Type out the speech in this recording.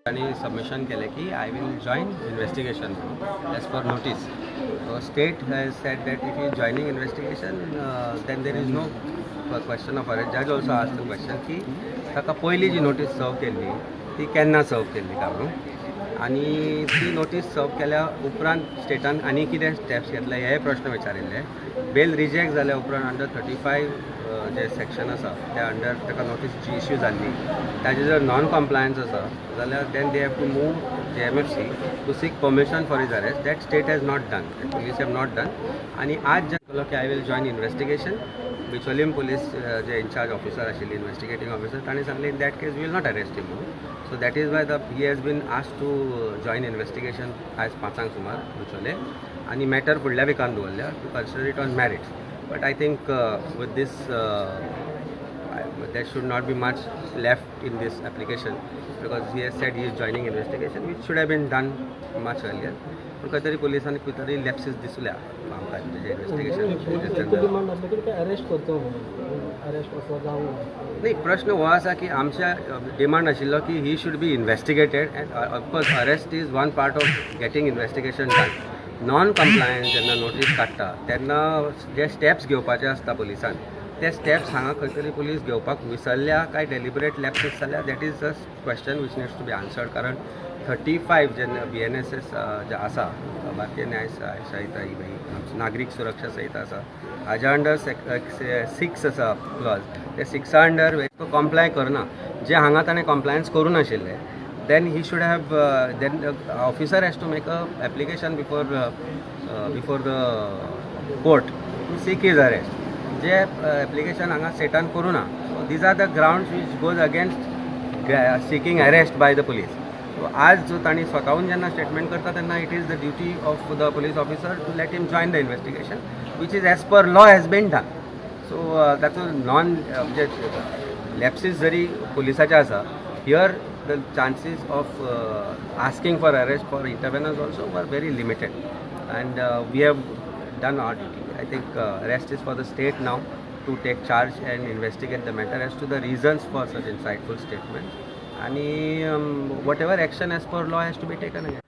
तांणी सबमिशन केलें की I will join investigation as per notice. State has said that if you joining investigation, then there is no question of arrest. Judge also ask the question की ताका पयली जी notice सर्व केल्ली ती केन्ना सर्व केल्ली काय म्हणून, आनी ती नोटीस सर्व केल्या उपरांत स्टेटान आनी कितें स्टेप्स घेतले हे प्रश्न विचारिल्ले. बेल रिजेक्ट जाल्या उपरांत अंडर 35 जे सेक्शन आसा त्या अंडर ताका नोटीस जी इश्यू जाल्ली ताजे जर नॉन कॉम्प्लायन्स आसा जाल्यार then they have to move JMFC to seek permission for his arrest. That state has not done, police have not done. आनी आज जे केलो की I will join investigation, Bicholim police J in-charge officer आशिल्ली, इन्व्हेस्टिगेटींग officer, तांणी सांगलें in that case will not arrest him म्हणून. So that is why the he has been asked to join investigation आयज 5 सुमार बिचोले आनी मॅटर फुडल्या विकान दवरल्या to consider it on merits. But I think with this there should not be much left in this application because he has said he is joining investigation, which should have been done much earlier. पूण खंय तरी पुलिसांनी खंय तरी लॅप्सीस दिसल्या आमकां तेजे investigation. Demand आसलें की ते अरेस्ट करचो म्हणून, अरेस्ट असो जावंक ना. नाही, प्रश्न हो आसा की आमच्या डिमांड आशिल्लो की he should be investigated and of course arrest is one part of getting investigation done. Non compliance जेन्ना नोटीस काडटा तेन्ना जे स्टेप्स घेवपाचे आसता पुलिसान ते स्टेप्स हांगा खंय तरी पुलीस घेवपाक विसरल्या काय डेलिबरेट लॅप्सीस जाल्या, that is a question which needs to be answered. कारण 35 जेन्ना BNSS जे आसा, भारतीय न्याय संहिता, ही आमची नागरीक सुरक्षा संहिता आसा, हाज्या अंडर 6 आसा क्लॉज. ते सिक्सा अंडर तो कॉम्प्लाय करना, जे हांगा ताणें कॉम्प्लायन्स करूं नाशिल्लें, then he should have then the officer has to make a application before the court to seek his arrest, J application हांगा स्टेटान करूं ना. So these are the grounds which goes against seeking arrest by the police. So आज जो तांणी स्वताहून जेन्ना statement करता तेन्ना it is the duty of the police officer to let him join the investigation, which is as per law has been done. So ताचो non म्हणजे लॅप्सीस जरी पुलिसाचे आसा, here the chances of asking for arrest for interveners also were very limited and we have done our duty. I think rest is for the state now to take charge and investigate the matter as to the reasons for such insightful statements. And whatever action as per law has to be taken again.